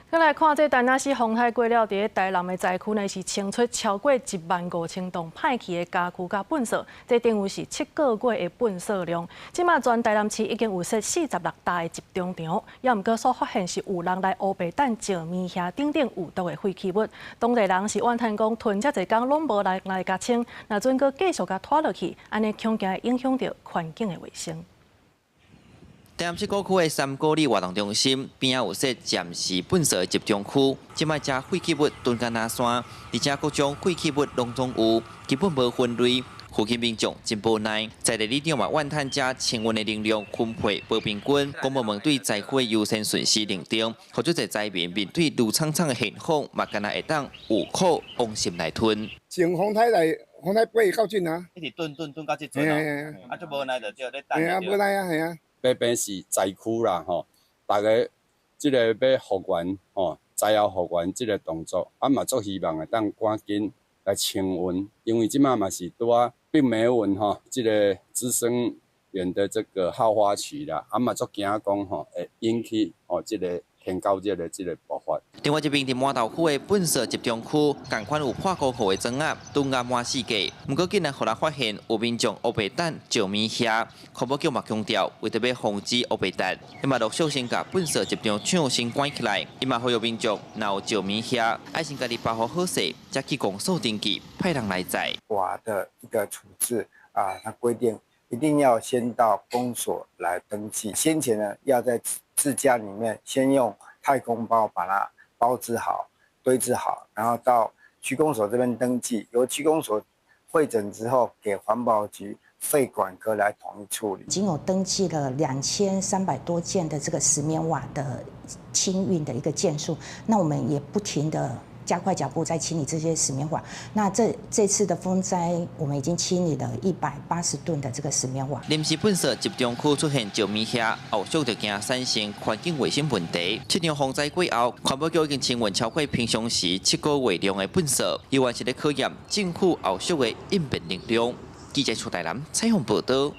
閣來看這台南市風颱過了，佇咧台南的災區呢是清出超過15,000棟歹去的家具佮糞埽，這等於是7個月的糞埽量。這馬全台南市已經有設46搭的集中場，猶毋過所發現是有人來烏白擲石棉瓦等等有毒的廢棄物。當地人是怨嘆講，囤遮濟工攏無人來共清，若準閣繼續共拖落去，按呢恐驚會影響著環境的衛生。台南市鼓區的三股里活動中心邊仔有設暫時糞埽的集中區，這擺遮廢棄物囤甲若山，而且各種廢棄物攏總有，根本無分類，附近民眾真無奈。在地里長嘛怨嘆遮清運的能量分配無平均，公部門對災區的優先順序認定，予足濟災民面對攄慘慘的現況，嘛干焦會當有苦往心內吞。從風颱來，風颱八到這啊，一直囤囤囤到這陣哦，啊，足無奈就對咧等。係啊，無奈啊，係啊。這邊是災區啦，吼，逐家這个欲復原，吼，災後復原這个動作，啊嘛足希望會當趕緊來清運，因為這馬嘛是拄仔病媒蚊吼，這个孳生源的這個好發期啦，啊嘛足驚講吼會引起吼這个天狗熱的這个爆發。另外一邊佇饃頭區的糞埽集中區，仝款有破箍箍的磚仔，囤甲滿四界。毋過竟然予人發現有民眾烏白擲石棉瓦，環保局嘛強調，為著欲防止烏白擲，伊嘛陸續先共糞埽集中場先關起來。伊嘛呼籲民眾，若有石棉瓦，愛先家己包好好勢，才去公所登記，派人來載。瓦的一個處置啊，它規定一定要先到公所來登記，先前呢要在自家裡面先用太空包把它包置好、堆置好，然後到區公所這邊登記，由區公所彙整之後，給環保局廢管科來統一處理。已經有登記了2300多件的這個石棉瓦的清運的一個件數，那我們也不停的加快腳步在清理這些石棉瓦。那這次的風災，我們已經清理了180噸的這個石棉瓦。臨時糞埽集中區出現石棉瓦，後續就驚產生環境衛生問題。這場風災過後，環保局已經清運超過平常時7個月量的糞埽，猶原是咧考驗政府後續的應變能量。記者出台南採訪報道。